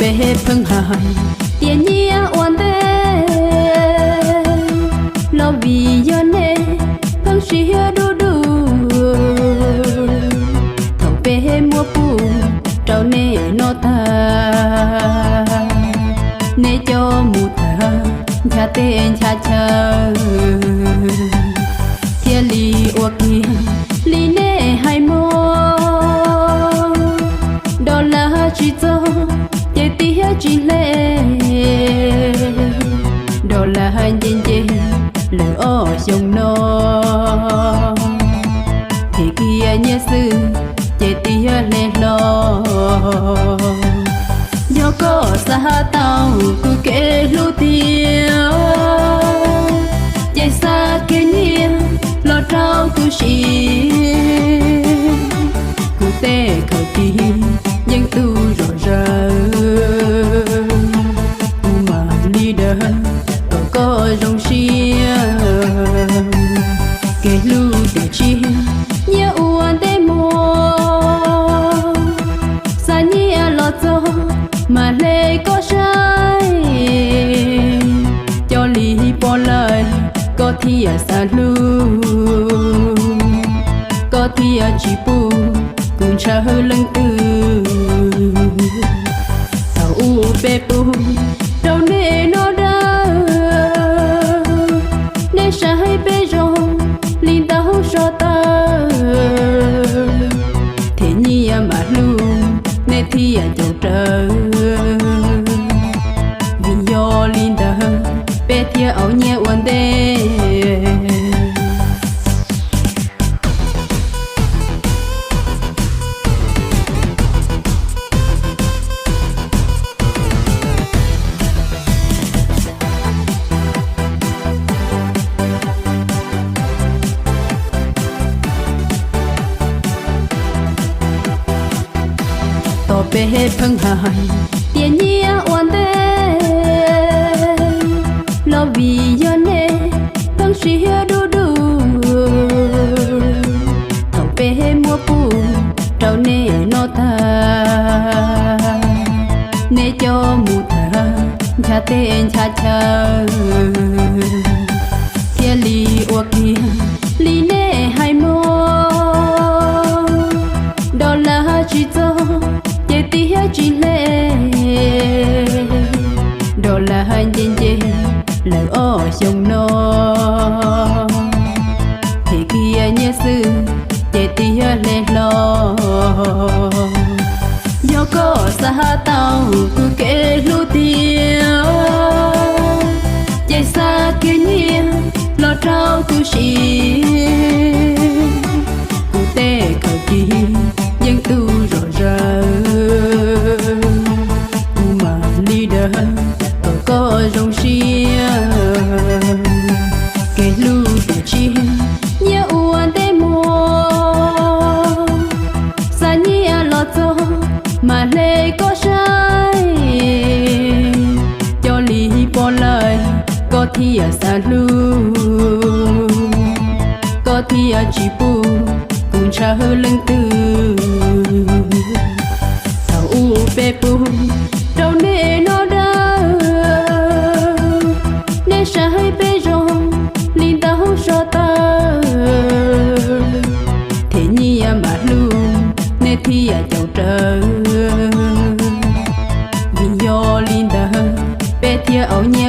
Peb pheej hais tias nyiaj ua ntej, los vim yog nej pheej siab dub dub. Thaum peb muab pub rau nej noj tag, nej coj mus tag ncha teb ncha chaw, thiaj li ua kiag li nej hais mog. Dollar tsis txog ces tiag tsis hle, dollar nce nce lawm ob xyoos no, them kiag nyiaj xwb ces tiag hle hlo. Yog koj xav tau kuv kev hlub tiag, ces xa kiag nyiaj los rau kuv siv. Kuv tej khaws ris yeej tu zom zaws, kuv mam li daws kom koj zoo siab. Kev hlub tiam tsiaj nyiaj ua ntej muag, xa nyiaj los txog mas hle koj saib. Cov li pom lawm koj thiaj xav hlub, koj thiaj tsis pub kuv ntshaw leej twg. Thaum ub peb pub rau nej noj dawb, nej saib peb zoo li ntau so taw. Them nyiaj mam hlub nej thiaj caum raws, vim yog li ntawd peb thiaj au nyiaj ua ntej. Tos peb pheej hais tias nyiaj ua ntej, los vim yog nej pheej siab dub dub. Thaum peb muab pub rau nej noj tag, nej coj mus tag ncha teb ncha chaw, thiaj li ua kiag li nej hais mog. Dollar tsis txog ces tiag tsis hle, dollar nce nce lawm ob xyoos no, them kiag nyiaj xwb ces tiag hle hlo. Yog koj xav tau kuv kev hlub tiag, ces xa kiag nyiaj los rau kuv siv. Kuv tej khaws ris yeej tu zom zaws, kuv mam li daws kom koj zoo siab. Kev hlub tiam tsiaj nyiaj ua ntej muag, xa nyiaj los txog mas hle koj saib. Cov li pom lawm koj thiaj xav hlub, koj thiaj tsis pub kuv ntshaw leej twg. Thaum ub peb pub rau nej noj dawb, nej saib peb zoo li ntau so taw. Them nyiaj mam hlub nej thiaj caum raws, vim yog li ntawd peb thiaj au nyiaj